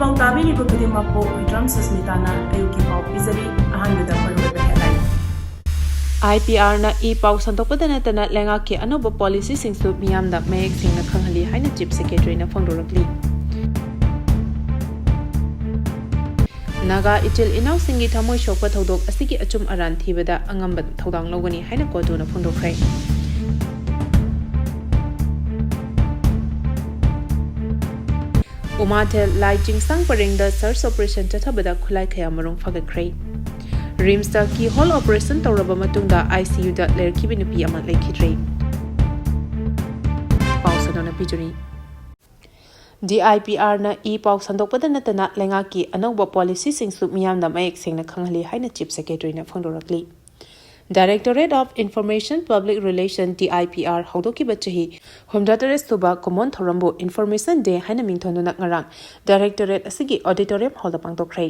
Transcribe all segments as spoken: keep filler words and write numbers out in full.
ꯄꯥꯎ ꯇꯥꯕꯤꯔꯤꯕ ꯈꯨꯗꯤꯡꯃꯛꯄꯨ ꯋꯤꯗ꯭ꯔꯝ ꯁꯁꯃꯤꯇꯥꯅ ꯑꯌꯨꯛꯀꯤ ꯄꯥꯎ ꯄꯤꯖꯔꯤ꯫ ꯑꯍꯥꯟꯕꯗ ꯃꯔꯨꯑꯣꯏꯕ headline꯫ ꯑꯥꯏ ꯄꯤ ꯑꯥꯔꯅ ꯏ ꯄꯥꯎ ꯁꯟꯗꯣꯛꯄꯗ ꯅꯠꯇꯅ ꯂꯩꯉꯥꯛꯀꯤ ꯑꯅꯧꯕ policyꯁꯤꯡꯁꯨ ꯃꯤꯌꯥꯝꯗ ꯃꯌꯦꯛ ꯁꯦꯡꯅ ꯈꯪꯍꯜꯂꯤ ꯍꯥꯏꯅ Chief Secretaryꯅ ꯐꯣꯡꯗꯣꯔꯛꯂꯤ꯫ ꯅꯥꯒꯥ ꯏꯆꯤꯜ ꯏꯅꯥꯎꯁꯤꯡꯒꯤ ꯊꯃꯣꯏ ꯁꯣꯛꯄ ꯊꯧꯗꯣꯛ ꯑꯁꯤꯒꯤ ꯑꯆꯨꯝ ꯑꯔꯥꯟ ꯊꯤꯕꯗ ꯑꯉꯝꯕ ꯊꯧꯗꯥꯡ ꯂꯧꯒꯅꯤ ꯍꯥꯏꯅ ꯀꯣꯇꯨꯅ ꯐꯣꯡꯗꯣꯛꯈ꯭ꯔꯦ꯫ ꯎꯃꯥꯊꯦꯜ ꯂꯥꯏ ꯆꯤꯡꯁꯥꯡ ꯄꯔꯦꯡꯗ search operation ꯆꯠꯊꯕꯗ ꯈꯨꯠꯂꯥꯏ ꯀꯌꯥ ꯃꯔꯨꯝ ꯐꯥꯒꯠꯈ꯭ꯔꯦ꯫ RIMSꯇ keyhole operation ꯇꯧꯔꯕ ꯃꯇꯨꯡꯗ ICUꯗ ꯂꯩꯔꯛꯈꯤꯕ ꯅꯨꯄꯤ ꯑꯃ ꯂꯩꯈꯤꯗ꯭ꯔꯦ꯫ ꯄꯥꯎ ꯁꯟꯗꯣꯛꯅ ꯄꯤꯖꯔꯤ꯫ DIPRꯅ ꯏ ꯄꯥꯎ ꯁꯟꯗꯣꯛꯄꯗ ꯅꯠꯇꯅ ꯂꯩꯉꯥꯛꯀꯤ ꯑꯅꯧꯕ policyꯁꯤꯡꯁꯨ ꯃꯤꯌꯥꯝꯗ ꯃꯌꯦꯛ ꯁꯦꯡꯅ ꯈꯪꯍꯜꯂꯤ ꯍꯥꯏꯅ Chief Secretaryꯅ ꯐꯣꯡꯗꯣꯔꯛꯂꯤ꯫ Directorate of Information Public Relation, DIPR, ꯍꯧꯗꯣꯛꯈꯤꯕ ꯆꯍꯤ ꯍꯨꯝꯐꯨꯇꯔꯦꯠ ꯁꯨꯕ ꯀꯨꯝꯑꯣꯟ ꯊꯧꯔꯝꯕꯨ Information Day ꯍꯥꯏꯅ ꯃꯤꯡꯊꯣꯟꯗꯨꯅ ꯉꯔꯥꯡ Directorate ꯑꯁꯤꯒꯤ Auditorium Hallꯗ ꯄꯥꯡꯊꯣꯛꯈ꯭ꯔꯦ꯫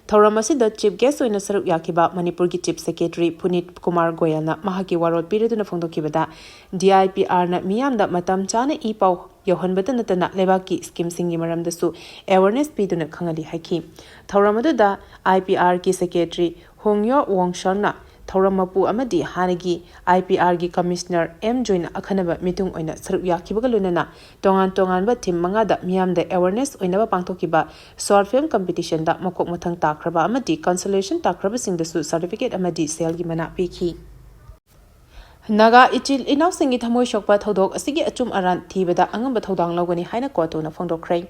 ꯊꯧꯔꯝ ꯑꯁꯤꯗ Chief Guest ꯑꯣꯏꯅ ꯁꯔꯨꯛ ꯌꯥꯈꯤꯕ ꯃꯅꯤꯄꯨꯔꯒꯤ Chief Secretary ꯄꯨꯅꯤꯠ ꯀꯨꯃꯥꯔ ꯒꯣꯌꯜꯅ ꯃꯍꯥꯛꯀꯤ ꯋꯥꯔꯣꯜ ꯄꯤꯔꯗꯨꯅ ꯐꯣꯡꯗꯣꯛꯈꯤꯕꯗ, DIPRꯅ ꯃꯤꯌꯥꯝꯗ ꯃꯇꯝ ꯆꯥꯅ ꯏ ꯄꯥꯎ ꯌꯧꯍꯟꯕꯇ ꯅꯠꯇꯅ ꯂꯩꯕꯥꯛꯀꯤ schemeꯁꯤꯡꯒꯤ ꯃꯔꯝꯗꯁꯨ awareness ꯄꯤꯗꯨꯅ ꯈꯪꯍꯜꯂꯤ ꯍꯥꯏꯈꯤ꯫ ꯊꯧꯔꯝ ꯑꯗꯨꯗ IPRꯒꯤ Secretary ꯍꯣꯡꯌꯣ ꯋꯣꯡꯁꯣꯟꯅ ꯊꯧꯔꯝ ꯃꯄꯨ ꯑꯃꯗꯤ ꯍꯥꯟꯅꯒꯤ IPRꯒꯤ Commissioner ꯑꯦꯝ ꯖꯣꯏꯅ ꯑꯈꯟꯅꯕ ꯃꯤꯇꯨꯡ ꯑꯣꯏꯅ ꯁꯔꯨꯛ ꯌꯥꯈꯤꯕꯒ ꯂꯣꯏꯅꯅ ꯇꯣꯉꯥꯟ ꯇꯣꯉꯥꯟꯕ theme ꯃꯉꯥꯗ ꯃꯤꯌꯥꯝꯗ awareness ꯑꯣꯏꯅꯕ ꯄꯥꯡꯊꯣꯛꯈꯤꯕ short film competitionꯗ ꯃꯀꯣꯛ ꯃꯊꯪ ꯇꯥꯈ꯭ꯔꯕ ꯑꯃꯗꯤ consolation ꯇꯥꯈ꯭ꯔꯕꯁꯤꯡꯗꯁꯨ certificate ꯑꯃꯗꯤ ꯁꯦꯜꯒꯤ ꯃꯅꯥ ꯄꯤꯈꯤ꯫ ꯅꯥꯒꯥ ꯏꯆꯤꯜ ꯏꯅꯥꯎꯁꯤꯡꯒꯤ ꯊꯃꯣꯏ ꯁꯣꯛꯄ ꯊꯧꯗꯣꯛ ꯑꯁꯤꯒꯤ ꯑꯆꯨꯝ ꯑꯔꯥꯟ ꯊꯤꯕꯗ ꯑꯉꯝꯕ ꯊꯧꯗꯥꯡ ꯂꯧꯒꯅꯤ ꯍꯥꯏꯅ ꯀꯣꯇꯨꯅ ꯐꯣꯡꯗꯣꯛꯈ꯭ꯔꯦ꯫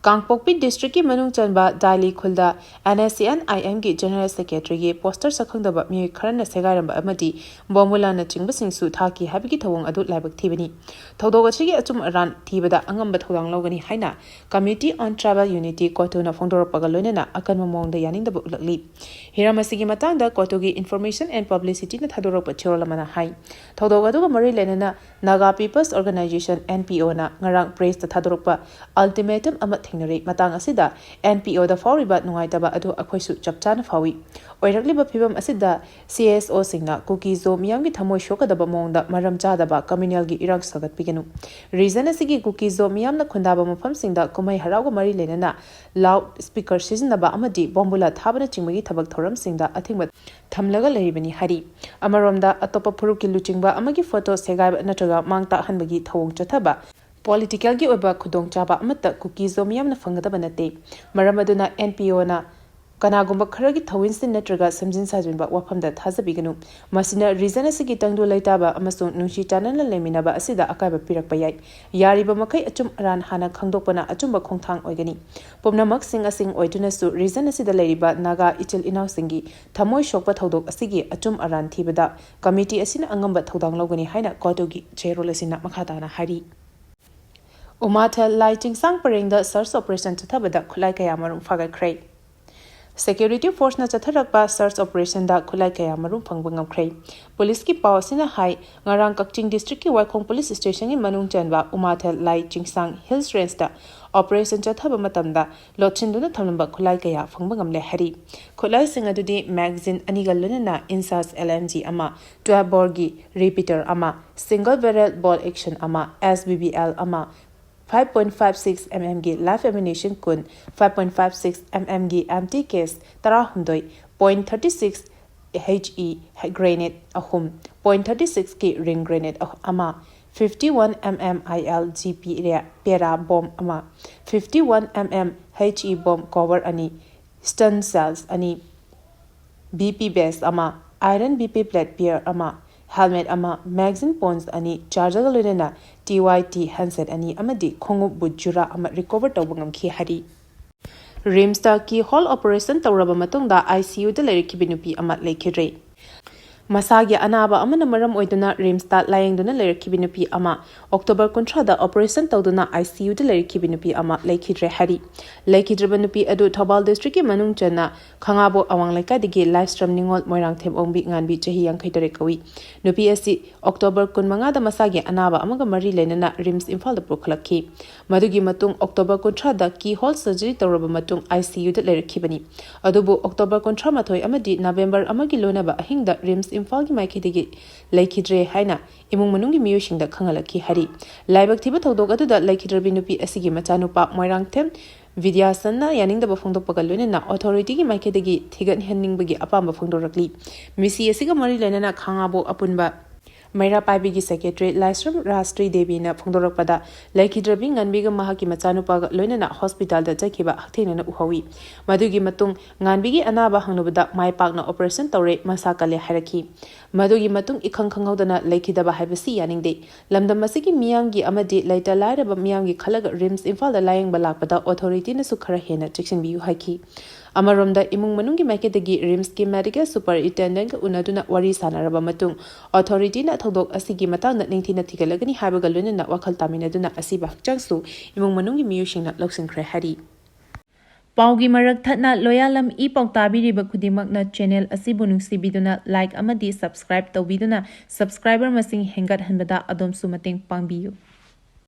ꯀꯥꯡꯄꯣꯛꯄꯤ districtꯀꯤ ꯃꯅꯨꯡ ꯆꯟꯕ ꯗꯥꯏꯂꯤ ꯈꯨꯜꯗ NSCN-IMꯒꯤ General Secretaryꯒꯤ poster ꯁꯛꯈꯪꯗꯕ ꯃꯤꯑꯣꯏ ꯈꯔꯅ ꯁꯦꯒꯥꯏꯔꯝꯕ ꯑꯃꯗꯤ ꯕꯣꯝꯕꯨꯂꯥꯅꯆꯤꯡꯕꯁꯤꯡꯁꯨ ꯊꯥꯈꯤ ꯍꯥꯏꯕꯒꯤ ꯊꯧꯑꯣꯡ ꯑꯗꯨ ꯂꯥꯏꯕꯛ ꯊꯤꯕꯅꯤ꯫ ꯊꯧꯗꯣꯛ ꯑꯁꯤꯒꯤ ꯑꯆꯨꯝ ꯑꯔꯥꯟ ꯊꯤꯕꯗ ꯑꯉꯝꯕ ꯊꯧꯗꯥꯡ ꯂꯧꯒꯅꯤ ꯍꯥꯏꯅ Committee on Tribal Unity, ꯀꯣꯇꯨꯅ ꯐꯣꯡꯗꯣꯔꯛꯄꯒ ꯂꯣꯏꯅꯅ ꯑꯀꯟꯕ ꯃꯑꯣꯡꯗ ꯌꯥꯅꯤꯡꯗꯕ ꯎꯠꯂꯛꯂꯤ꯫ ꯍꯤꯔꯝ ꯑꯁꯤꯒꯤ ꯃꯇꯥꯡꯗ ꯀꯣꯇꯨꯒꯤ Information and Publicityꯅ ꯊꯥꯗꯣꯔꯛꯄ ꯆꯦꯔꯣꯜ ꯑꯃꯅ ꯍꯥꯏ, ꯊꯧꯗꯣꯛ ꯑꯗꯨꯒ ꯃꯔꯤ ꯂꯩꯅꯅ Naga People's Organisation, NPOꯅ ꯉꯔꯥꯡ pressꯇ ꯊꯥꯗꯣꯔꯛꯄ ultimatum ꯑꯃ ꯊꯦꯡꯅꯔꯤ꯫ ꯃꯇꯥꯡ ꯑꯁꯤꯗ ꯑꯦꯟ ꯄꯤ ꯑꯣꯗ ꯐꯥꯎꯔꯤꯕ ꯅꯨꯡꯉꯥꯏꯇꯕ ꯑꯗꯨ ꯑꯩꯈꯣꯏꯁꯨ ꯆꯞ ꯆꯥꯅ ꯐꯥꯎꯏ꯫ ꯑꯣꯏꯔꯛꯂꯤꯕ ꯐꯤꯕꯝ ꯑꯁꯤꯗ ꯁꯤ ꯑꯦꯁ ꯑꯣꯁꯤꯡꯅ ꯀꯨꯀꯤ ꯖꯣ ꯃꯤꯌꯥꯝꯒꯤ ꯊꯃꯣꯏ ꯁꯣꯛꯀꯗꯕ ꯃꯑꯣꯡꯗ ꯃꯔꯝ ꯆꯥꯗꯕ ꯀꯝꯃ꯭ꯌꯨꯅꯦꯜꯒꯤ ꯏꯔꯥꯡ ꯁꯥꯒꯠꯄꯤꯒꯅꯨ꯫ ꯔꯤꯖꯟ ꯑꯁꯤꯒꯤ ꯀꯨꯀꯤ ꯖꯣ ꯃꯤꯌꯥꯝꯅ ꯈꯨꯟꯗꯥꯕ ꯃꯐꯝꯁꯤꯡꯗ ꯀꯨꯝꯍꯩ ꯍꯔꯥꯎꯒ ꯃꯔꯤ ꯂꯩꯅꯅ ꯂꯥꯎꯗ ꯁ꯭ꯄꯤꯀꯔ ꯁꯤꯖꯤꯟꯅꯕ ꯑꯃꯗꯤ ꯕꯣꯝꯕꯨꯂꯥ ꯊꯥꯕꯅꯆꯤꯡꯕꯒꯤ ꯊꯕꯛ ꯊꯧꯔꯝꯁꯤꯡꯗ ꯑꯊꯤꯡꯕ ꯊꯝꯂꯒ ꯂꯩꯔꯤꯕꯅꯤ ꯍꯥꯏꯔꯤ꯫ ꯑꯃꯔꯣꯝꯗ, ꯑꯇꯣꯞꯄ ꯐꯨꯔꯨꯞꯀꯤ ꯂꯨꯆꯤꯡꯕ ꯑꯃꯒꯤ ꯐꯣꯇꯣ ꯁꯦꯒꯥꯏꯕ ꯅꯠꯇ꯭ꯔꯒ ꯃꯥꯡ ꯇꯥꯛꯍꯟꯕꯒꯤ ꯊꯧꯑꯣꯡ ꯆꯠꯊꯕ ꯄꯣꯂꯤꯇꯤꯀꯦꯜꯒꯤ ꯑꯣꯏꯕ ꯈꯨꯗꯣꯡꯆꯥꯕ ꯑꯃꯠꯇ ꯀꯨꯀꯤ ꯖꯣ ꯃꯤꯌꯥꯝꯅ ꯐꯪꯒꯗꯕ ꯅꯠꯇꯦ꯫ ꯃꯔꯝ ꯑꯗꯨꯅ ꯑꯦꯟ ꯄꯤ ꯑꯣꯅ ꯀꯅꯥꯒꯨꯝꯕ ꯈꯔꯒꯤ ꯊꯧꯋꯤꯟꯁꯤꯟ ꯅꯠꯇ꯭ꯔꯒ ꯁꯦꯝꯖꯤꯟ ꯁꯥꯖꯤꯟꯕ ꯋꯥꯐꯝꯗ ꯊꯥꯖꯕꯤꯒꯅꯨ꯫ ꯃꯁꯤꯅ ꯔꯤꯖꯟ ꯑꯁꯤꯒꯤ ꯇꯪꯗꯨ ꯂꯩꯇꯥꯕ ꯑꯃꯁꯨꯡ ꯅꯨꯡꯁꯤ ꯆꯥꯟꯅꯅ ꯂꯩꯃꯤꯟꯅꯕ ꯑꯁꯤꯗ ꯑꯀꯥꯏꯕ ꯄꯤꯔꯛꯄ ꯌꯥꯏ꯫ ꯌꯥꯔꯤꯕ ꯃꯈꯩ ꯑꯆꯨꯝ ꯑꯔꯥꯟ ꯍꯥꯟꯅ ꯈꯪꯗꯣꯛꯄꯅ ꯑꯆꯨꯝꯕ ꯈꯣꯡꯊꯥꯡ ꯑꯣꯏꯒꯅꯤ꯫ ꯄꯨꯝꯅꯃꯛꯁꯤꯡ ꯑꯁꯤꯡ ꯑꯣꯏꯗꯨꯅꯁꯨ ꯔꯤꯖꯟ ꯑꯁꯤꯗ ꯂꯩꯔꯤꯕ ꯅꯥꯒꯥ ꯏꯆꯤꯜ ꯏꯅꯥꯎꯁꯤꯡꯒꯤ ꯊꯃꯣꯏ ꯁꯣꯛꯄ ꯊꯧꯗꯣꯛ ꯑꯁꯤꯒꯤ ꯑꯆꯨꯝ ꯑꯔꯥꯟ ꯊꯤꯕꯗ ꯀꯃꯤꯇꯤ ꯑꯁꯤꯅ ꯑꯉꯝꯕ ꯊꯧꯗꯥꯡ ꯂꯧꯒꯅꯤ ꯍꯥꯏꯅ ꯀꯣꯇꯨꯒꯤ ꯆꯦꯔꯣꯜ ꯑꯁꯤꯅ ꯃꯈꯥ ꯇꯥꯅ ꯍꯥꯏꯔꯤ꯫ ꯎꯃꯥꯊꯦꯜ ꯂꯥꯏ ꯆꯤꯡꯁꯥꯡ ꯄꯔꯦꯡꯗ ꯁꯔꯆ ꯑꯣꯄꯔꯦꯁꯟ ꯆꯠꯊꯕꯗ ꯈꯨꯠꯂꯥꯏ ꯀꯌꯥ ꯃꯔꯨꯝ ꯐꯥꯒꯠꯈ꯭ꯔꯦ꯫ ꯁꯦꯀ꯭ꯌꯨꯔꯤꯇꯤ ꯐꯣꯔꯁꯅ ꯆꯠꯊꯔꯛꯄ ꯁꯔꯆ ꯑꯣꯄꯔꯦꯁꯟꯗ ꯈꯨꯠꯂꯥꯏ ꯀꯌꯥ ꯃꯔꯨꯝ ꯐꯪꯕ ꯉꯝꯈ꯭ꯔꯦ꯫ ꯄꯨꯂꯤꯁꯀꯤ ꯄꯥꯎ ꯑꯁꯤꯅ ꯍꯥꯏ, ꯉꯔꯥꯡ ꯀꯛꯆꯤꯡ ꯗꯤꯁꯇ꯭ꯔꯤꯛꯀꯤ ꯋꯥꯏꯈꯣꯡ ꯄꯨꯂꯤꯁ ꯁ꯭ꯇꯦꯁꯟꯒꯤ ꯃꯅꯨꯡ ꯆꯟꯕ ꯎꯃꯥꯊꯦꯜ ꯂꯥꯏ ꯆꯤꯡꯁꯥꯡ ꯍꯤꯜꯁ ꯔꯦꯟꯖꯇ ꯑꯣꯄꯔꯦꯁꯟ ꯆꯠꯊꯕ ꯃꯇꯝꯗ ꯂꯣꯠꯁꯤꯟꯗꯨꯅ ꯊꯝꯂꯝꯕ ꯈꯨꯠꯂꯥꯏ ꯀꯌꯥ ꯐꯪꯕ ꯉꯝꯂꯦ ꯍꯥꯏꯔꯤ꯫ ꯈꯨꯠꯂꯥꯏꯁꯤꯡ ꯑꯗꯨꯗꯤ ꯃꯦꯒꯥꯖꯤꯟ ꯑꯅꯤꯒ ꯂꯣꯏꯅꯅ ꯏꯟꯁꯥꯁ ꯑꯦꯜ ꯑꯦꯝ ꯖꯤ ꯑꯃ, ꯇ꯭ꯋꯦꯜꯐ ꯕꯣꯔꯒꯤ ꯔꯤꯄꯤꯇꯔ ꯑꯃ, ꯁꯤꯡꯒꯜ ꯕꯦꯔꯦꯜ ꯕꯣꯜ ꯑꯦꯛꯁꯟ ꯑꯃ, ꯑꯦꯁ ꯕꯤ ꯕꯤ ꯑꯦꯜ ꯑꯃ, five point five six M ꯑꯦꯝꯒꯤ ꯂꯥꯏꯐ ꯑꯦꯃꯨꯅꯤꯁꯟ ꯀꯨꯟ, five point five six M ꯑꯦꯝꯒꯤ ꯑꯦꯝ ꯇꯤ ꯀꯦꯁ ꯇꯔꯥꯍꯨꯝꯗꯣꯏ, point thirty six H E grenade ꯑꯍꯨꯝ, ꯄꯣꯏꯟꯠ ꯊꯥꯔꯇꯤ ꯁꯤꯛꯁꯀꯤ ꯔꯤꯡ ꯒ꯭ꯔꯦꯅꯦꯗ ꯑꯃ, ꯐꯤꯐꯇꯤ ꯋꯥꯟ ꯑꯦꯝ ꯑꯦꯝ ꯑꯥꯏ L G P ꯔꯦ-, ꯄꯦꯔꯥ bomb ꯑꯃ, fifty one M M H E bomb cover ꯑꯅꯤ, stunt sales ꯑꯅꯤ, B P ꯕꯦꯁ ꯑꯃ, iron B P plate pair ꯑꯃ, helmet ꯑꯃ, magazine ꯄꯣꯟꯁ ꯑꯅꯤ, ꯆꯥꯔꯖꯔꯒ ꯂꯣꯏꯅꯅ ꯇꯤ ꯋꯥꯏ ꯇꯤ ꯍꯦꯟꯁꯦꯠ ꯑꯅꯤ ꯑꯃꯗꯤ ꯈꯣꯡꯎꯞ ꯕꯨꯠ ꯖꯨꯔꯥ ꯑꯃ ꯔꯤꯀꯣꯚꯔ ꯇꯧꯕ ꯉꯝꯈꯤ ꯍꯥꯏꯔꯤ꯫ ꯔꯤꯝꯁꯇ ꯀꯤ ꯍꯣꯜ ꯑꯣꯄꯔꯦꯁꯟ ꯇꯧꯔꯕ ꯃꯇꯨꯡꯗ ꯑꯥꯏ ꯁꯤ ꯌꯨꯗ ꯂꯩꯔꯛꯈꯤꯕ ꯅꯨꯄꯤ ꯑꯃ ꯂꯩꯈꯤꯗ꯭ꯔꯦ꯫ ꯃꯁꯥꯒꯤ ꯑꯅꯥꯕ ꯑꯃꯅ ꯃꯔꯝ ꯑꯣꯏꯗꯨꯅ ꯔꯤꯝꯁꯇ ꯂꯥꯌꯦꯡꯗꯨꯅ ꯂꯩꯔꯛꯈꯤꯕ ꯅꯨꯄꯤ ꯑꯃ, ꯑꯣꯛꯇꯣꯕꯔ ꯀꯨꯟꯊ꯭ꯔꯥꯗ ꯑꯣꯄꯔꯦꯁꯟ ꯇꯧꯗꯨꯅ ꯑꯥꯏ ꯁꯤ ꯌꯨꯗ ꯂꯩꯔꯛꯈꯤꯕ ꯅꯨꯄꯤ ꯑꯃ ꯂꯩꯈꯤꯗ꯭ꯔꯦ ꯍꯥꯏꯔꯤ꯫ ꯂꯩꯈꯤꯗ꯭ꯔꯕ ꯅꯨꯄꯤ ꯑꯗꯨ ꯊꯧꯕꯥꯜ ꯗꯤꯁꯇ꯭ꯔꯤꯛꯀꯤ ꯃꯅꯨꯡ ꯆꯟꯅ ꯈꯥꯉꯕꯣꯛ ꯑꯋꯥꯡ ꯂꯩꯀꯥꯏꯗꯒꯤ ꯂꯥꯏꯁ꯭ꯔꯝ ꯅꯤꯉꯣꯜ ꯃꯣꯏꯔꯥꯡꯊꯦꯝ ꯑꯣꯡꯕꯤ ꯉꯥꯟꯕꯤ ꯆꯍꯤ ꯌꯥꯡꯈꯩ ꯇꯔꯦꯠ ꯀꯧꯏ꯫ ꯅꯨꯄꯤ ꯑꯁꯤ ꯑꯣꯛꯇꯣꯕꯔ ꯀꯨꯟꯃꯉꯥꯗ ꯃꯁꯥꯒꯤ ꯑꯅꯥꯕ ꯑꯃꯒ ꯃꯔꯤ ꯂꯩꯅꯅ ꯔꯤꯝꯁ ꯏꯝꯐꯥꯜꯗ ꯄꯨꯈꯠꯂꯛꯈꯤ꯫ ꯃꯗꯨꯒꯤ ꯃꯇꯨꯡ ꯑꯣꯛꯇꯣꯕꯔ ꯀꯨꯟꯊ꯭ꯔꯥꯗ ꯀꯤ ꯍꯣꯜ ꯁꯔꯖꯔꯤ ꯇꯧꯔꯕ ꯃꯇꯨꯡ ꯑꯥꯏ ꯁꯤ ꯌꯨꯗ ꯂꯩꯔꯛꯈꯤꯕꯅꯤ꯫ ꯑꯗꯨꯕꯨ ꯑꯣꯛꯇꯣꯕꯔ ꯀꯨꯟꯊ꯭ꯔꯥ ꯃꯥꯊꯣꯏ ꯑꯃꯗꯤ ꯅꯕꯦꯝꯕꯔ ꯑꯃꯒꯤ ꯂꯣꯏꯅꯕ ꯑꯍꯤꯡꯗ ꯔꯤꯝꯁ ꯏꯝꯐꯥꯜꯒꯤ ꯃꯥꯏꯀꯩꯗꯒꯤ ꯂꯩꯈꯤꯗ꯭ꯔꯦ ꯍꯥꯏꯅ ꯏꯃꯨꯡ ꯃꯅꯨꯡꯒꯤ ꯃꯤꯑꯣꯏꯁꯤꯡꯗ ꯈꯪꯍꯜꯂꯛꯈꯤ ꯍꯥꯏꯔꯤ꯫ ꯂꯥꯏꯕꯛ ꯊꯤꯕ ꯊꯧꯗꯣꯛ ꯑꯗꯨꯗ ꯂꯩꯈꯤꯗ꯭ꯔꯕꯤ ꯅꯨꯄꯤ ꯑꯁꯤꯒꯤ ꯃꯆꯥꯅꯨꯄꯥ ꯃꯣꯏꯔꯥꯡꯊꯦꯝ ꯕꯤꯗ꯭ꯌꯥꯁꯟꯅ ꯌꯥꯅꯤꯡꯗꯕ ꯐꯣꯡꯗꯣꯛꯄꯒ ꯂꯣꯏꯅꯅ ꯑꯣꯊꯣꯔꯤꯇꯤꯒꯤ ꯃꯥꯏꯀꯩꯗꯒꯤ ꯊꯤꯒꯠꯍꯟꯅꯤꯡꯕꯒꯤ ꯑꯄꯥꯝꯕ ꯐꯣꯡꯗꯣꯔꯛꯂꯤ꯫ ꯃꯤꯁꯤ ꯑꯁꯤꯒ ꯃꯔꯤ ꯂꯩꯅꯅ ꯈꯥꯉꯕꯣꯛ ꯑꯄꯨꯟꯕ ꯃꯩꯔꯥ ꯄꯥꯏꯕꯤꯒꯤ ꯁꯦꯀ꯭ꯔꯦꯇꯔꯤ ꯂꯥꯏꯁ꯭ꯔꯝ ꯔꯥꯁꯇ꯭ꯔꯤ ꯗꯦꯕꯤꯅ ꯐꯣꯡꯗꯣꯔꯛꯄꯗ, ꯂꯩꯈꯤꯗ꯭ꯔꯕꯤ ꯉꯥꯟꯕꯤꯒ ꯃꯍꯥꯛꯀꯤ ꯃꯆꯥꯅꯨꯄꯥꯒ ꯂꯣꯏꯅꯅ ꯍꯣꯁꯄꯤꯇꯥꯜꯗ ꯆꯠꯈꯤꯕ ꯍꯛꯊꯦꯡꯅꯅ ꯎꯍꯧꯏ꯫ ꯃꯗꯨꯒꯤ ꯃꯇꯨꯡ ꯉꯥꯟꯕꯤꯒꯤ ꯑꯅꯥꯕ ꯍꯪꯂꯨꯕꯗ ꯃꯥꯏ ꯄꯥꯛꯅ ꯑꯣꯄꯔꯦꯁꯟ ꯇꯧꯔꯦ, ꯃꯁꯥ ꯀꯜꯂꯦ ꯍꯥꯏꯔꯛꯈꯤ꯫ ꯃꯗꯨꯒꯤ ꯃꯇꯨꯡ ꯏꯈꯪ ꯈꯪꯍꯧꯗꯅ ꯂꯩꯈꯤꯗꯕ ꯍꯥꯏꯕꯁꯤ ꯌꯥꯅꯤꯡꯗꯦ꯫ ꯂꯝꯗꯝ ꯑꯁꯤꯒꯤ ꯃꯤꯌꯥꯝꯒꯤ ꯑꯃꯗꯤ ꯂꯩꯇ ꯂꯥꯏꯔꯕ ꯃꯤꯌꯥꯝꯒꯤ ꯈꯜꯂꯒ ꯔꯤꯝꯁ ꯏꯝꯐꯥꯜꯗ ꯂꯥꯌꯦꯡꯕ ꯂꯥꯛꯄꯗ ꯑꯣꯊꯣꯔꯤꯇꯤꯅꯁꯨ ꯈꯔ ꯍꯦꯟꯅ ꯆꯦꯛꯁꯤꯟꯕꯤꯌꯨ ꯍꯥꯏꯈꯤ꯫ ꯑꯃꯔꯣꯝꯗ ꯏꯃꯨꯡ ꯃꯅꯨꯡꯒꯤ ꯃꯥꯏꯀꯩꯗꯒꯤ ꯔꯤꯝꯁꯀꯤ ꯃꯦꯗꯤꯀꯦꯜ ꯁꯨꯄꯔꯏꯟꯇꯦꯟꯗꯦꯟꯠꯀ ꯎꯅꯗꯨꯅ ꯋꯥꯔꯤ ꯁꯥꯟꯅꯔꯕ ꯃꯇꯨꯡ ꯑꯣꯊꯣꯔꯤꯇꯤꯅ ꯊꯧꯗꯣꯛ ꯑꯁꯤꯒꯤ ꯃꯇꯥꯡꯗ ꯅꯤꯡꯊꯤꯅ ꯊꯤꯒꯠꯂꯒꯅꯤ ꯍꯥꯏꯕꯒ ꯂꯣꯏꯅꯅ ꯋꯥꯈꯜ ꯇꯥꯃꯤꯟꯅꯗꯨꯅ ꯑꯁꯤꯕ ꯍꯛꯆꯥꯡꯁꯨ ꯏꯃꯨꯡ ꯃꯅꯨꯡꯒꯤ ꯃꯤꯑꯣꯏꯁꯤꯡꯅ ꯂꯧꯁꯤꯟꯈ꯭ꯔꯦ ꯍꯥꯏꯔꯤ꯫ ꯄꯥꯎꯒꯤ ꯃꯔꯛ ꯊꯠꯅ ꯂꯣꯌꯥꯂꯝ ꯏ ꯄꯥꯎ ꯇꯥꯕꯤꯔꯤꯕ ꯈꯨꯗꯤꯡꯃꯛꯅ ꯆꯦꯅꯦꯜ ꯑꯁꯤꯕꯨ ꯅꯨꯡꯁꯤꯕꯤꯗꯨꯅ ꯂꯥꯏꯛ ꯑꯃꯗꯤ ꯁꯕꯁꯀ꯭ꯔꯥꯏꯕ ꯇꯧꯕꯤꯗꯨꯅ ꯁꯕꯁꯀ꯭ꯔꯥꯏꯕꯔ ꯃꯁꯤꯡ ꯍꯦꯟꯒꯠꯍꯟꯕꯗ ꯑꯗꯣꯝꯁꯨ ꯃꯇꯦꯡ ꯄꯥꯡꯕꯤꯌꯨ꯫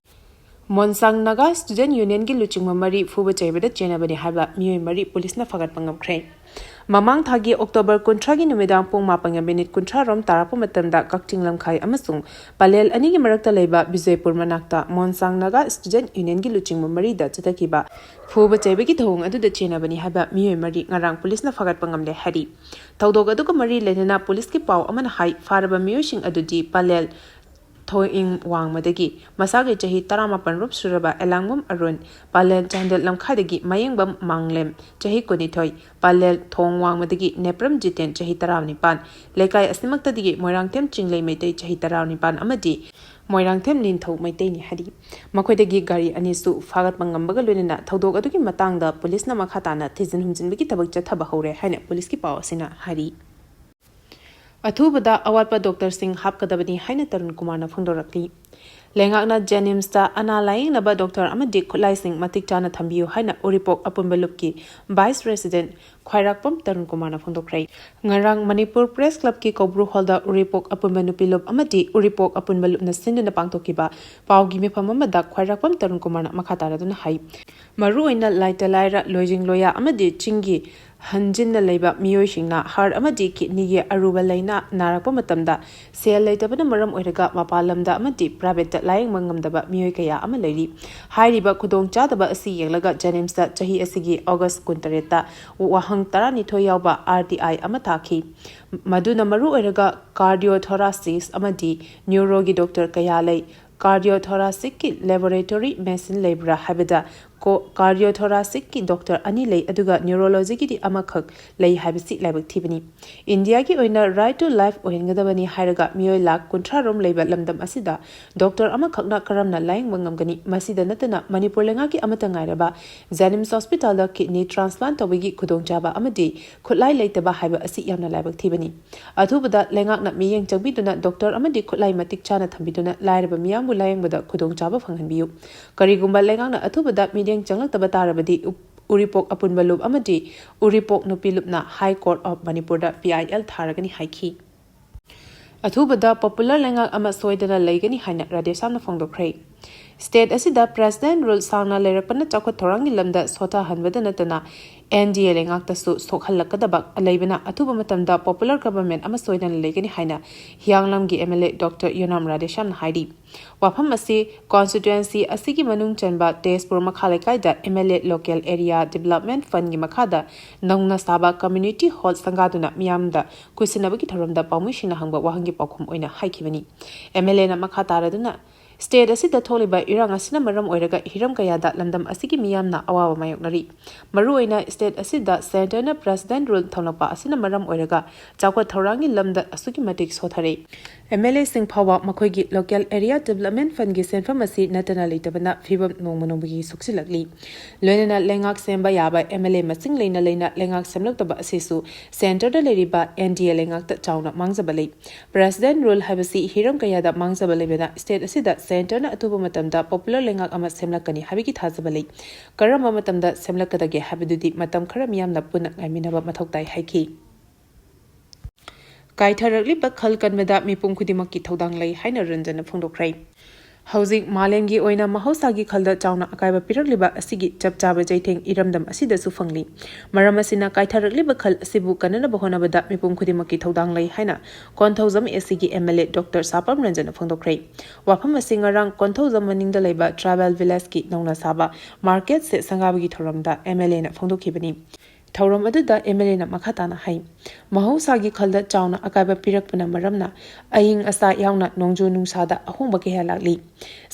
ꯃꯣꯟꯁꯥꯡ ꯅꯥꯒꯥ ꯁ꯭ꯇꯨꯗꯦꯟꯠ ꯌꯨꯅꯤꯌꯟꯒꯤ ꯂꯨꯆꯤꯡꯕ ꯃꯔꯤ ꯐꯨꯕ ꯆꯩꯕꯗ ꯆꯦꯟꯅꯕꯅꯤ ꯍꯥꯏꯕ ꯃꯤꯑꯣꯏ ꯃꯔꯤ ꯄꯨꯂꯤꯁꯅ ꯐꯥꯒꯠꯄ ꯉꯝꯈ꯭ꯔꯦ꯫ ꯃꯃꯥꯡ ꯊꯥꯒꯤ ꯑꯣꯛꯇꯣꯕꯔ ꯀꯨꯟꯊ꯭ꯔꯥꯒꯤ ꯅꯨꯃꯤꯗꯥꯡ ꯄꯨꯡ ꯃꯥꯄꯟꯒ ꯃꯤꯅꯤꯠ ꯀꯨꯟꯊ꯭ꯔꯥ ꯔꯣꯝ ꯇꯥꯔꯛꯄ ꯃꯇꯝꯗ ꯀꯛꯆꯤꯡ ꯂꯝꯈꯥꯏ ꯑꯃꯁꯨꯡ ꯄꯂꯦꯜ ꯑꯅꯤꯒꯤ ꯃꯔꯛꯇ ꯂꯩꯕ ꯕꯤꯖꯦꯄꯨꯔ ꯃꯅꯥꯛꯇ ꯃꯣꯟꯁꯥꯡ ꯅꯥꯒꯥ ꯁ꯭ꯇꯨꯗꯦꯟꯠ ꯌꯨꯅꯤꯌꯟꯒꯤ ꯂꯨꯆꯤꯡꯕ ꯃꯔꯤꯗ ꯆꯠꯊꯈꯤꯕ ꯐꯨꯕ ꯆꯩꯕꯒꯤ ꯊꯧꯑꯣꯡ ꯑꯗꯨꯗ ꯆꯦꯟꯅꯕꯅꯤ ꯍꯥꯏꯕ ꯃꯤꯑꯣꯏ ꯃꯔꯤ ꯉꯔꯥꯡ ꯄꯨꯂꯤꯁꯅ ꯐꯥꯒꯠꯄ ꯉꯝꯂꯦ ꯍꯥꯏꯔꯤ꯫ ꯊꯧꯗꯣꯛ ꯑꯗꯨꯒ ꯃꯔꯤ ꯂꯩꯅꯅ ꯄꯨꯂꯤꯁꯀꯤ ꯄꯥꯎ ꯑꯃꯅ ꯍꯥꯏ, ꯐꯥꯔꯕ ꯃꯤꯑꯣꯏꯁꯤꯡ ꯑꯗꯨꯗꯤ ꯄꯂꯦꯜ ꯊꯣꯏꯏꯪ ꯋꯥꯡꯃꯗꯒꯤ ꯃꯁꯥꯒꯤ ꯆꯍꯤ ꯇꯔꯥꯃꯥꯄꯟ ꯔꯨꯞ ꯁꯨꯔꯕ ꯑꯦꯂꯥꯡꯕꯝ ꯑꯔꯨꯟ, ꯄꯂꯦꯜ ꯆꯥꯟꯗꯦꯜ ꯂꯝꯈꯥꯏꯗꯒꯤ ꯃꯌꯦꯡꯕꯝ ꯃꯥꯡꯂꯦꯝ, ꯆꯍꯤ ꯀꯨꯟꯅꯤꯊꯣꯏ, ꯄꯂꯦꯜ ꯊꯣꯡ ꯋꯥꯡꯃꯗꯒꯤ ꯅꯦꯄ꯭ꯔꯝ ꯖꯤꯇꯦꯟ, ꯆꯍꯤ ꯇꯔꯥꯅꯤꯄꯥꯟ, ꯂꯩꯀꯥꯏ ꯑꯁꯤꯃꯛꯇꯗꯒꯤ ꯃꯣꯏꯔꯥꯡꯊꯦꯝ ꯆꯤꯡꯂꯩ ꯃꯩꯇꯩ, ꯆꯍꯤ ꯇꯔꯥꯅꯤꯄꯥꯟ ꯑꯃꯗꯤ ꯃꯣꯏꯔꯥꯡꯊꯦꯝ ꯅꯤꯡꯊꯧ ꯃꯩꯇꯩꯅꯤ ꯍꯥꯏꯔꯤ꯫ ꯃꯈꯣꯏꯗꯒꯤ ꯒꯥꯔꯤ ꯑꯅꯤꯁꯨ ꯐꯥꯒꯠꯄ ꯉꯝꯕꯒ ꯂꯣꯏꯅꯅ ꯊꯧꯗꯣꯛ ꯑꯗꯨꯒꯤ ꯃꯇꯥꯡꯗ ꯄꯨꯂꯤꯁꯅ ꯃꯈꯥ ꯇꯥꯅ ꯊꯤꯖꯤꯟ ꯍꯨꯝꯖꯤꯟꯕꯒꯤ ꯊꯕꯛ ꯆꯠꯊꯕ ꯍꯧꯔꯦ ꯍꯥꯏꯅ ꯄꯨꯂꯤꯁꯀꯤ ꯄꯥꯎ ꯑꯁꯤꯅ ꯍꯥꯏꯔꯤ꯫ ꯑꯊꯨꯕꯗ ꯑꯋꯥꯠꯄ ꯗꯣꯛꯇꯔꯁꯤꯡ ꯍꯥꯞꯀꯗꯕꯅꯤ ꯍꯥꯏꯅ ꯇꯔꯨꯟ ꯀꯨꯃꯥꯔꯅ ꯐꯣꯡꯗꯣꯔꯛꯂꯤ꯫ ꯂꯩꯉꯥꯛꯅ JNIMSꯇ ꯑꯅꯥ ꯂꯥꯌꯦꯡꯅꯕ ꯗꯣꯛꯇꯔ ꯑꯃꯗꯤ ꯈꯨꯠꯂꯥꯏꯁꯤꯡ ꯃꯇꯤꯛ ꯆꯥꯅ ꯊꯝꯕꯤꯌꯨ ꯍꯥꯏꯅ ꯎꯔꯤꯄꯣꯛ ꯑꯄꯨꯟꯕ ꯂꯨꯞꯀꯤ Vice President ꯈ꯭ꯋꯥꯏꯔꯥꯛꯄꯝ ꯇꯔꯨꯟ ꯀꯨꯃꯥꯔꯅ ꯐꯣꯡꯗꯣꯛꯈ꯭ꯔꯦ꯫ ꯉꯔꯥꯡ ꯃꯅꯤꯄꯨꯔ Press Clubꯀꯤ ꯀꯧꯕ꯭ꯔꯨ Hallꯗ ꯎꯔꯤꯄꯣꯛ ꯑꯄꯨꯟꯕ ꯅꯨꯄꯤ ꯂꯨꯞ ꯑꯃꯗꯤ ꯎꯔꯤꯄꯣꯛ ꯑꯄꯨꯟꯕ ꯂꯨꯞꯅ ꯁꯤꯟꯗꯨꯅ ꯄꯥꯡꯊꯣꯛꯈꯤꯕ ꯄꯥꯎꯒꯤ ꯃꯤꯐꯝ ꯑꯃꯗ ꯈ꯭ꯋꯥꯏꯔꯥꯛꯄꯝ ꯇꯔꯨꯟ ꯀꯨꯃꯥꯔꯅ ꯃꯈꯥ ꯇꯥꯔꯗꯨꯅ ꯍꯥꯏ, ꯃꯔꯨꯑꯣꯏꯅ ꯂꯥꯏꯇ ꯂꯥꯏꯔ, ꯂꯣꯏꯖꯤꯡ ꯂꯣꯌꯥ ꯑꯃꯗꯤ ꯆꯤꯡꯒꯤ ꯍꯟꯖꯤꯟꯅ ꯂꯩꯕ ꯃꯤꯑꯣꯏꯁꯤꯡꯅ heart ꯑꯃꯗꯤ kidneyꯒꯤ ꯑꯔꯨꯕ ꯂꯥꯏꯅꯥ ꯅꯥꯔꯛꯄ ꯃꯇꯝꯗ ꯁꯦꯜ ꯂꯩꯇꯕꯅ ꯃꯔꯝ ꯑꯣꯏꯔꯒ ꯃꯄꯥꯟ ꯂꯝꯗ ꯑꯃꯗꯤ privateꯇ ꯂꯥꯌꯦꯡꯕ ꯉꯝꯗꯕ ꯃꯤꯑꯣꯏ ꯀꯌꯥ ꯑꯃ ꯂꯩꯔꯤ꯫ ꯍꯥꯏꯔꯤꯕ ꯈꯨꯗꯣꯡꯆꯥꯗꯕ ꯑꯁꯤ ꯌꯦꯡꯂꯒ JNIMSꯇ ꯆꯍꯤ ꯑꯁꯤꯒꯤ August ꯀꯨꯟꯇꯔꯦꯠꯇ ꯋꯥꯍꯪ ꯇꯔꯥꯅꯤꯊꯣꯏ ꯌꯥꯎꯕ RTI ꯑꯃ ꯊꯥꯈꯤ꯫ ꯃꯗꯨꯅ ꯃꯔꯨꯑꯣꯏꯔꯒ cardiothoracics ꯑꯃꯗꯤ neuroꯒꯤ ꯗꯣꯛꯇꯔ ꯀꯌꯥ ꯂꯩ꯫ Cardiothoracic laboratory machine ꯂꯩꯕ꯭ꯔꯥ ꯍꯥꯏꯕꯗ, ꯀꯣ-, cardiothoracic ꯗꯣꯛꯇꯔ ꯑꯅꯤ ꯂꯩ, ꯑꯗꯨꯒ neurologyꯒꯤꯗꯤ ꯑꯃꯈꯛ ꯂꯩ ꯍꯥꯏꯕꯁꯤ ꯂꯥꯏꯕꯛ ꯊꯤꯕꯅꯤ꯫ ꯏꯟꯗꯤꯌꯥꯒꯤ ꯑꯣꯏꯅ right to life ꯑꯣꯏꯍꯟꯒꯗꯕꯅꯤ ꯍꯥꯏꯔꯒ ꯃꯤꯑꯣꯏ ꯂꯥꯈ ꯀꯨꯟꯊ꯭ꯔꯥ ꯔꯣꯝ ꯂꯩꯕ ꯂꯝꯗꯝ ꯑꯁꯤꯗ ꯗꯣꯛꯇꯔ ꯑꯃꯈꯛꯅ ꯀꯔꯝꯅ ꯂꯥꯌꯦꯡꯕ ꯉꯝꯒꯅꯤ? ꯃꯁꯤꯗ ꯅꯠꯇꯅ ꯃꯅꯤꯄꯨꯔ ꯂꯩꯉꯥꯛꯀꯤ ꯑꯃꯠꯇ ꯉꯥꯏꯔꯕ JNIMS hospitalꯗ kidney transplant ꯇꯧꯕꯒꯤ ꯈꯨꯗꯣꯡꯆꯥꯕ ꯑꯃꯗꯤ ꯈꯨꯠꯂꯥꯏ ꯂꯩꯇꯕ ꯍꯥꯏꯕ ꯑꯁꯤ ꯌꯥꯝꯅ ꯂꯥꯏꯕꯛ ꯊꯤꯕꯅꯤ꯫ ꯑꯊꯨꯕꯗ ꯂꯩꯉꯥꯛꯅ ꯃꯤꯠꯌꯦꯡ ꯆꯪꯕꯤꯗꯨꯅ ꯗꯣꯛꯇꯔ ꯑꯃꯗꯤ ꯈꯨꯠꯂꯥꯏ ꯃꯇꯤꯛ ꯆꯥꯅ ꯊꯝꯕꯤꯗꯨꯅ ꯂꯥꯏꯔꯕ ꯃꯤꯌꯥꯝꯕꯨ ꯂꯥꯌꯦꯡꯕꯗ ꯈꯨꯗꯣꯡꯆꯥꯕ ꯐꯪꯍꯟꯕꯤꯌꯨ꯫ ꯀꯔꯤꯒꯨꯝꯕ ꯂꯩꯉꯥꯛꯅ ꯑꯊꯨꯕꯗ ꯃꯤꯠꯌꯦꯡ ꯆꯪꯂꯛꯇꯕ ꯇꯥꯔꯕꯗꯤ ꯎ-, ꯎꯔꯤꯄꯣꯛ ꯑꯄꯨꯟꯕ ꯂꯨꯞ ꯑꯃꯗꯤ ꯎꯔꯤꯄꯣꯛ ꯅꯨꯄꯤ ꯂꯨꯞꯅ High Court of ꯃꯅꯤꯄꯨꯔꯗ PIL ꯊꯥꯔꯒꯅꯤ ꯍꯥꯏꯈꯤ꯫ ꯑꯊꯨꯕꯗ popular ꯂꯩꯉꯥꯛ ꯑꯃ ꯁꯣꯏꯗꯅ ꯂꯩꯒꯅꯤ ꯍꯥꯏꯅ ꯔꯥꯙꯦꯁ꯭ꯌꯥꯝꯅ ꯐꯣꯡꯗꯣꯛꯈ꯭ꯔꯦ꯫ State ꯑꯁꯤꯗ President rule ꯁꯥꯡꯅ ꯂꯩꯔꯛꯄꯅ ꯆꯥꯎꯈꯠ ꯊꯧꯔꯥꯡꯒꯤ ꯂꯝꯗ ꯁꯣꯊꯍꯟꯕꯗ ꯅꯠꯇꯅ NDA ꯂꯩꯉꯥꯛꯇꯁꯨ ꯁꯣꯛꯍꯜꯂꯛꯀꯗꯕ ꯂꯩꯕꯅ ꯑꯊꯨꯕ ꯃꯇꯝꯗ popular government ꯑꯃ ꯁꯣꯏꯗꯅ ꯂꯩꯒꯅꯤ ꯍꯥꯏꯅ ꯍꯤꯌꯥꯡꯂꯝꯒꯤ MLA Doctor ꯌꯣꯅꯥꯝ ꯔꯥꯙꯦꯁ꯭ꯌꯥꯝꯅ ꯍꯥꯏꯔꯤ꯫ ꯋꯥꯐꯝ ꯑꯁꯤ constituency ꯑꯁꯤꯒꯤ ꯃꯅꯨꯡ ꯆꯟꯕ ꯇꯦꯖꯄꯨꯔ ꯃꯈꯥ ꯂꯩꯀꯥꯏꯗ MLA Local Area Development Fundꯒꯤ ꯃꯈꯥꯗ ꯅꯧꯅ ꯁꯥꯕ community hall ꯁꯪꯒꯥꯗꯨꯅ ꯃꯤꯌꯥꯝꯗ ꯈꯨꯠꯁꯤꯟꯅꯕꯒꯤ ꯊꯧꯔꯝꯗ ꯄꯥꯎꯃꯤꯁꯤꯡꯅ ꯍꯪꯕ ꯋꯥꯍꯪꯒꯤ ꯄꯥꯎꯈꯨꯝ ꯑꯣꯏꯅ ꯍꯥꯏꯈꯤꯕꯅꯤ꯫ MLAꯅ ꯃꯈꯥ ꯇꯥꯔꯗꯨꯅ, ꯁ꯭ꯇꯦꯠ ꯑꯁꯤꯗ ꯊꯣꯛꯂꯤꯕ ꯏꯔꯥꯡ ꯑꯁꯤꯅ ꯃꯔꯝ ꯑꯣꯏꯔꯒ ꯍꯤꯔꯝ ꯀꯌꯥꯗ ꯂꯝꯗꯝ ꯑꯁꯤꯒꯤ ꯃꯤꯌꯥꯝꯅ ꯑꯋꯥꯕ ꯃꯥꯌꯣꯛꯅꯔꯤ꯫ ꯃꯔꯨꯑꯣꯏꯅ ꯁ꯭ꯇꯦꯠ ꯑꯁꯤꯗ ꯁꯦꯟꯇꯔꯅ ꯄ꯭ꯔꯦꯁꯤꯗꯦꯟꯠ ꯔꯨꯜ ꯊꯝꯂꯛꯄ ꯑꯁꯤꯅ ꯃꯔꯝ ꯑꯣꯏꯔꯒ ꯆꯥꯎꯈꯠ ꯊꯧꯔꯥꯡꯒꯤ ꯂꯝꯗ ꯑꯁꯨꯛꯀꯤ ꯃꯇꯤꯛ ꯁꯣꯊꯔꯦ꯫ ꯑꯦꯝ ꯑꯦꯜ ꯑꯦꯁꯤꯡ ꯐꯥꯎꯕ ꯃꯈꯣꯏꯒꯤ ꯂꯣꯀꯦꯜ ꯑꯦꯔꯤꯌꯥ ꯗꯤꯕꯂꯞꯃꯦꯟꯠ ꯐꯟꯒꯤ ꯁꯦꯟꯐꯝ ꯑꯁꯤ ꯅꯠꯇꯅ ꯂꯩꯇꯕꯅ ꯐꯤꯕꯝ ꯅꯣꯡꯃ ꯅꯣꯡꯃꯒꯤ ꯁꯣꯛꯆꯤꯜꯂꯛꯂꯤ꯫ ꯂꯣꯏꯅꯅ ꯂꯩꯉꯥꯛ ꯁꯦꯝꯕ ꯌꯥꯕ ꯑꯦꯝ ꯑꯦꯜ ꯑꯦ ꯃꯁꯤꯡ ꯂꯩꯅ ꯂꯩꯅ ꯂꯩꯉꯥꯛ ꯁꯦꯝꯂꯛꯇꯕ ꯑꯁꯤꯁꯨ ꯁꯦꯟꯇꯔꯗ ꯂꯩꯔꯤꯕ ꯑꯦꯟ ꯗꯤ ꯑꯦ ꯂꯩꯉꯥꯛꯇ ꯆꯥꯎꯅ ꯃꯥꯡꯖꯕ ꯂꯩ꯫ ꯄ꯭ꯔꯦꯁꯤꯗꯦꯟꯠ ꯔꯨꯜ ꯍꯥꯏꯕꯁꯤ ꯍꯤꯔꯝ ꯀꯌꯥꯗ ꯃꯥꯡꯖꯕ ꯂꯩꯕꯅ ꯁ꯭ꯇꯦꯠ ꯑꯁꯤꯗ ꯁꯦꯟꯇꯔꯅ ꯑꯊꯨꯕ ꯃꯇꯝꯗ ꯄꯣꯄꯨꯂꯔ ꯂꯩꯉꯥꯛ ꯑꯃ ꯁꯦꯝꯂꯛꯀꯅꯤ ꯍꯥꯏꯕꯒꯤ ꯊꯥꯖꯕ ꯂꯩ꯫ ꯀꯔꯝꯕ ꯃꯇꯝꯗ ꯁꯦꯝꯂꯛꯀꯗꯒꯦ ꯍꯥꯏꯕꯗꯨꯗꯤ ꯃꯇꯝ ꯈꯔ ꯃꯤꯌꯥꯝꯅ ꯄꯨꯟꯅ ꯉꯥꯏꯃꯤꯟꯅꯕ ꯃꯊꯧ ꯇꯥꯏ ꯍꯥꯏꯈꯤ꯫ ꯀꯥꯏꯊꯔꯛꯂꯤꯕ ꯈꯜ ꯀꯟꯕꯗ ꯃꯤꯄꯨꯝ ꯈꯨꯗꯤꯡꯃꯛꯀꯤ ꯊꯧꯗꯥꯡ ꯂꯩ ꯍꯥꯏꯅ ꯔꯟꯖꯟꯅ ꯐꯣꯡꯗꯣꯛꯈ꯭ꯔꯦ꯫ ꯍꯧꯖꯤꯛ ꯃꯥꯂꯦꯝꯒꯤ ꯑꯣꯏꯅ ꯃꯍꯧꯁꯥꯒꯤ ꯈꯜꯗ ꯆꯥꯎꯅ ꯑꯀꯥꯏꯕ ꯄꯤꯔꯛꯂꯤꯕ ꯑꯁꯤꯒꯤ ꯆꯞ ꯆꯥꯕ ꯆꯩꯊꯦꯡ ꯏꯔꯝꯗꯝ ꯑꯁꯤꯗꯁꯨ ꯐꯪꯂꯤ꯫ ꯃꯔꯝ ꯑꯁꯤꯅ ꯀꯥꯏꯊꯔꯛꯂꯤꯕ ꯈꯜ ꯑꯁꯤꯕꯨ ꯀꯟꯅꯅꯕ ꯍꯣꯠꯅꯕꯗ ꯃꯤꯄꯨꯝ ꯈꯨꯗꯤꯡꯃꯛꯀꯤ ꯊꯧꯗꯥꯡ ꯂꯩ ꯍꯥꯏꯅ ꯀꯣꯟꯊꯧꯖꯝ ꯑꯦ ꯁꯤꯒꯤ ꯑꯦꯝ ꯑꯦꯜ ꯑꯦ ꯗꯣꯛꯇꯔ ꯁꯥꯄꯝ ꯔꯟꯖꯟꯅ ꯐꯣꯡꯗꯣꯛꯈ꯭ꯔꯦ꯫ ꯋꯥꯐꯝ ꯑꯁꯤ ꯉꯔꯥꯡ ꯀꯣꯟꯊꯧꯖꯝ ꯃꯅꯤꯡꯗ ꯂꯩꯕ ꯇ꯭ꯔꯥꯏꯕꯦꯜ ꯚꯤꯂꯦꯖꯀꯤ ꯅꯧꯅ ꯁꯥꯕ ꯃꯥꯔꯀꯦꯠ ꯁꯦꯠ ꯁꯪꯒꯥꯕꯒꯤ ꯊꯧꯔꯝꯗ ꯑꯦꯝ ꯑꯦꯜ ꯑꯦꯅ ꯐꯣꯡꯗꯣꯛꯈꯤꯕꯅꯤ꯫ ꯊꯧꯔꯝ ꯑꯗꯨꯗ ꯑꯦꯝ ꯑꯦꯜ ꯑꯦꯅ ꯃꯈꯥ ꯇꯥꯅ ꯍꯥꯏ, ꯃꯍꯧꯁꯥꯒꯤ ꯈꯜꯗ ꯆꯥꯎꯅ ꯑꯀꯥꯏꯕ ꯄꯤꯔꯛꯄꯅ ꯃꯔꯝꯅ ꯑꯏꯪ ꯑꯁꯥ ꯌꯥꯎꯅ ꯅꯣꯡꯖꯨ ꯅꯨꯡꯁꯥꯗ ꯑꯍꯣꯡꯕ ꯀꯌꯥ ꯂꯥꯛꯂꯤ꯫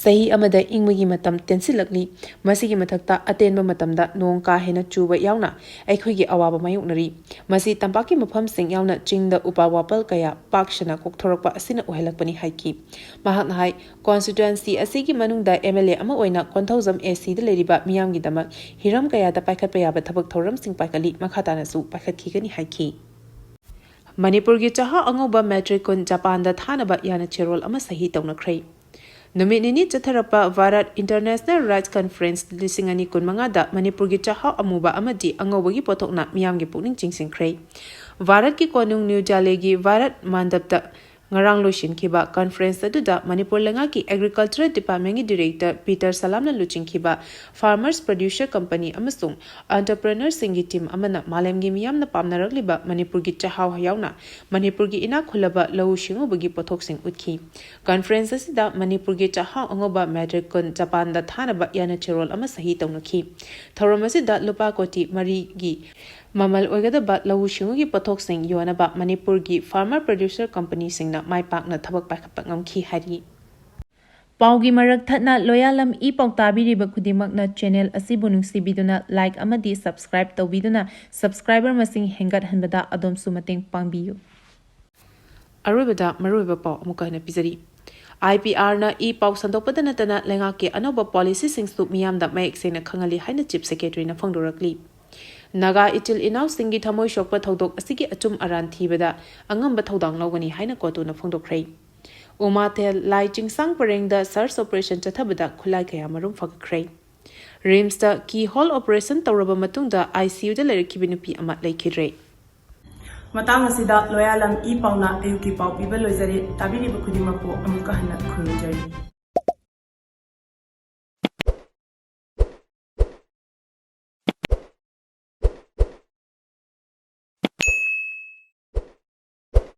ꯆꯍꯤ ꯑꯃꯗ ꯏꯪꯕꯒꯤ ꯃꯇꯝ ꯇꯦꯟꯁꯤꯜꯂꯛꯂꯤ꯫ ꯃꯁꯤꯒꯤ ꯃꯊꯛꯇ ꯑꯇꯦꯟꯕ ꯃꯇꯝꯗ ꯅꯣꯡ ꯀꯥ ꯍꯦꯟꯅ ꯆꯨꯕ ꯌꯥꯎꯅ ꯑꯩꯈꯣꯏꯒꯤ ꯑꯋꯥꯕ ꯃꯥꯌꯣꯛꯅꯔꯤ꯫ ꯃꯁꯤ ꯇꯝꯄꯥꯛꯀꯤ ꯃꯐꯝꯁꯤꯡ ꯌꯥꯎꯅ ꯆꯤꯡꯗ ꯎꯄꯥꯜ ꯋꯥꯄꯥꯜ ꯀꯌꯥ ꯄꯥꯛ ꯁꯟꯅ ꯀꯣꯛꯊꯣꯔꯛꯄ ꯑꯁꯤꯅ ꯑꯣꯏꯍꯜꯂꯛꯄꯅꯤ ꯍꯥꯏꯈꯤ꯫ ꯃꯍꯥꯛꯅ ꯍꯥꯏ, ꯀꯣꯟꯁꯇꯤꯇ꯭ꯋꯦꯟꯁꯤ ꯑꯁꯤꯒꯤ ꯃꯅꯨꯡꯗ ꯑꯦꯝ ꯑꯦꯜ ꯑꯦ ꯑꯃ ꯑꯣꯏꯅ ꯀꯣꯟꯊꯧꯖꯝ ꯑꯦ ꯁꯤꯗ ꯂꯩꯔꯤꯕ ꯃꯤꯌꯥꯝꯒꯤꯗꯃꯛ ꯍꯤꯔꯝ ꯀꯌꯥꯗ ꯄꯥꯏꯈꯠꯄ ꯌꯥꯕ ꯊꯕꯛ ꯊꯧꯔꯝꯁꯤꯡ ꯄꯥꯏꯈꯠꯂꯤ, ꯃꯈꯥ ꯇꯥꯅꯁꯨ ꯄꯥꯏꯈꯠꯈꯤꯒꯅꯤ ꯍꯥꯏꯈꯤ꯫ ꯃꯅꯤꯄꯨꯔꯒꯤ ꯆꯥꯛꯍꯥꯎ ꯑꯉꯧꯕ ꯃꯦꯇ꯭ꯔꯤꯛ ꯀꯨꯟ ꯖꯄꯥꯟꯗ ꯊꯥꯅꯕ ꯌꯥꯅꯆꯦꯔꯣꯜ ꯑꯃ ꯁꯍꯤ ꯇꯧꯅꯈ꯭ꯔꯦ꯫ ꯅꯨꯃꯤꯠ ꯅꯤꯅꯤ ꯆꯠꯊꯔꯛꯄ ꯚꯥꯔꯠ ꯏꯟꯇꯔꯅꯦꯁꯅꯦꯜ ꯔꯥꯏꯁ ꯀꯟꯐꯔꯦꯟꯁ ꯂꯤꯁꯤꯡ ꯑꯅꯤ ꯀꯨꯟꯃꯉꯥꯗ ꯃꯅꯤꯄꯨꯔꯒꯤ ꯆꯥꯛꯍꯥꯎ ꯑꯃꯨꯕ ꯑꯃꯗꯤ ꯑꯉꯧꯕꯒꯤ ꯄꯣꯠꯊꯣꯛꯅ ꯃꯤꯌꯥꯝꯒꯤ ꯄꯨꯛꯅꯤꯡ ꯆꯤꯡꯁꯤꯟꯈ꯭ꯔꯦ꯫ ꯚꯥꯔꯠꯀꯤ ꯀꯣꯅꯨꯡ ꯅ꯭ꯌꯨ ꯗꯦꯜꯂꯤꯒꯤ ꯚꯥꯔꯠ ꯃꯟꯗꯞꯇ ꯉꯔꯥꯡ ꯂꯣꯏꯁꯤꯟꯈꯤꯕ ꯀꯟꯐꯔꯦꯟꯁ ꯑꯗꯨꯗ ꯃꯅꯤꯄꯨꯔ ꯂꯩꯉꯥꯛꯀꯤ ꯑꯦꯒ꯭ꯔꯤꯀꯜꯆꯔꯦꯜ ꯗꯤꯄꯥꯔꯠꯃꯦꯟꯒꯤ ꯗꯤꯔꯦꯛꯇꯔ ꯄꯤꯇꯔ ꯁꯂꯥꯝꯅ ꯂꯨꯆꯤꯡꯈꯤꯕ ꯐꯥꯔꯃꯔꯁ ꯄ꯭ꯔꯗ꯭ꯌꯨꯁꯔ ꯀꯝꯄꯅꯤ ꯑꯃꯁꯨꯡ ꯑꯦꯟꯇꯔꯄ꯭ꯔꯦꯅꯔꯁꯤꯡꯒꯤ ꯇꯤꯝ ꯑꯃꯅ ꯃꯥꯂꯦꯝꯒꯤ ꯃꯤꯌꯥꯝꯅ ꯄꯥꯝꯅꯔꯛꯂꯤꯕ ꯃꯅꯤꯄꯨꯔꯒꯤ ꯆꯥꯛꯍꯥꯎ ꯌꯥꯎꯅ ꯃꯅꯤꯄꯨꯔꯒꯤ ꯏꯅꯥꯛ ꯈꯨꯜꯂꯕ ꯂꯧꯎ ꯁꯤꯡꯎꯕꯒꯤ ꯄꯣꯠꯊꯣꯛꯁꯤꯡ ꯎꯠꯈꯤ꯫ ꯀꯟꯐꯔꯦꯟꯁ ꯑꯁꯤꯗ ꯃꯅꯤꯄꯨꯔꯒꯤ ꯆꯥꯛꯍꯥꯎ ꯑꯉꯧꯕ ꯃꯦꯇ꯭ꯔꯤꯛ ꯀꯨꯟ ꯖꯄꯥꯟꯗ ꯊꯥꯅꯕ ꯌꯥꯅꯆꯦꯔꯣꯜ ꯑꯃ ꯁꯍꯤ ꯇꯧꯅꯈꯤ꯫ ꯊꯧꯔꯝ ꯑꯁꯤꯗ ꯂꯨꯄꯥ ꯀꯣꯇꯤ ꯃꯔꯤꯒꯤ ꯃꯃꯜ ꯑꯣꯏꯒꯗꯕ ꯂꯧꯎ ꯁꯤꯡꯎꯒꯤ ꯄꯣꯠꯊꯣꯛꯁꯤꯡ ꯌꯣꯟꯅꯕ ꯃꯅꯤꯄꯨꯔꯒꯤ ꯐꯥꯔꯃꯔ ꯄ꯭ꯔꯗ꯭ꯌꯨꯁꯔ ꯀꯝꯄꯅꯤꯁꯤꯡꯅ ꯃꯥꯏ ꯄꯥꯛꯅ ꯊꯕꯛ ꯄꯥꯏꯈꯠꯄ ꯉꯝꯈꯤ ꯍꯥꯏꯔꯤ꯫ ꯄꯥꯎꯒꯤ ꯃꯔꯛ ꯊꯠꯅ ꯂꯣꯌꯥꯂꯝ ꯏ ꯄꯥꯎ ꯇꯥꯕꯤꯔꯤꯕ ꯈꯨꯗꯤꯡꯃꯛꯅ ꯆꯦꯅꯦꯜ ꯑꯁꯤꯕꯨ ꯅꯨꯡꯁꯤꯕꯤꯗꯨꯅ ꯂꯥꯏꯛ ꯑꯃꯗꯤ ꯁꯕꯁꯀ꯭ꯔꯥꯏꯕ ꯇꯧꯕꯤꯗꯨꯅ ꯁꯕꯁꯀ꯭ꯔꯥꯏꯕꯔ ꯃꯁꯤꯡ ꯍꯦꯟꯒꯠꯍꯟꯕꯗ ꯑꯗꯣꯝꯁꯨ ꯃꯇꯦꯡ ꯄꯥꯡꯕꯤꯌꯨ꯫ ꯑꯔꯣꯏꯕꯗ ꯃꯔꯨꯑꯣꯏꯕ ꯄꯥꯎ ꯑꯃꯨꯛꯀ ꯍꯟꯅ ꯄꯤꯖꯔꯤ꯫ ꯑꯥꯏ ꯄꯤ ꯑꯥꯔꯅ ꯏ ꯄꯥꯎ ꯁꯟꯗꯣꯛꯄꯗ ꯅꯠꯇꯅ ꯂꯩꯉꯥꯛꯀꯤ ꯑꯅꯧꯕ ꯄꯣꯂꯤꯁꯤꯁꯤꯡꯁꯨ ꯃꯤꯌꯥꯝꯗ ꯃꯌꯦꯛ ꯁꯦꯡꯅ ꯈꯪꯍꯜꯂꯤ ꯍꯥꯏꯅ ꯆꯤꯐ ꯁꯦꯀ꯭ꯔꯦꯇꯔꯤꯅ ꯐꯣꯡꯗꯣꯔꯛꯂꯤ꯫ ꯅꯥꯒꯥ ꯏꯆꯤꯜ ꯏꯅꯥꯎꯁꯤꯡꯒꯤ ꯊꯃꯣꯏ ꯁꯣꯛꯄ ꯊꯧꯗꯣꯛ ꯑꯁꯤꯒꯤ ꯑꯆꯨꯝ ꯑꯔꯥꯟ ꯊꯤꯕꯗ ꯑꯉꯝꯕ ꯊꯧꯗꯥꯡ ꯂꯧꯒꯅꯤ ꯍꯥꯏꯅ ꯀꯣꯇꯨꯅ ꯐꯣꯡꯗꯣꯛꯈ꯭ꯔꯦ꯫ ꯎꯃꯥꯊꯦꯜ ꯂꯥꯏ ꯆꯤꯡꯁꯥꯡ ꯄꯔꯦꯡꯗ ꯁꯔꯆ ꯑꯣꯄꯔꯦꯁꯟ ꯆꯠꯊꯕꯗ ꯈꯨꯠꯂꯥꯏ ꯀꯌꯥ ꯃꯔꯨꯝ ꯐꯒꯠꯈ꯭ꯔꯦ꯫ ꯔꯤꯝꯁꯇ ꯀꯤ ꯍꯣꯜ ꯑꯣꯄꯔꯦꯁꯟ ꯇꯧꯔꯕ ꯃꯇꯨꯡꯗ ꯑꯥꯏ ꯁꯤ ꯌꯨꯗ ꯂꯩꯔꯛꯈꯤꯕ ꯅꯨꯄꯤ ꯑꯃ ꯂꯩꯈꯤꯗ꯭ꯔꯦ꯫ ꯃꯇꯥꯡ ꯑꯁꯤꯗ ꯂꯣꯌꯥꯂꯝ ꯏ ꯄꯥꯎꯅ ꯑꯌꯨꯛꯀꯤ ꯄꯥꯎ ꯄꯤꯕ ꯂꯣꯏꯖꯔꯦ꯫ ꯇꯥꯕꯤꯔꯤꯕ ꯈꯨꯗꯤꯡꯃꯛꯄꯨ ꯑꯃꯨꯛꯀ ꯍꯟꯅ ꯈꯨꯔꯨꯝꯖꯔꯤ꯫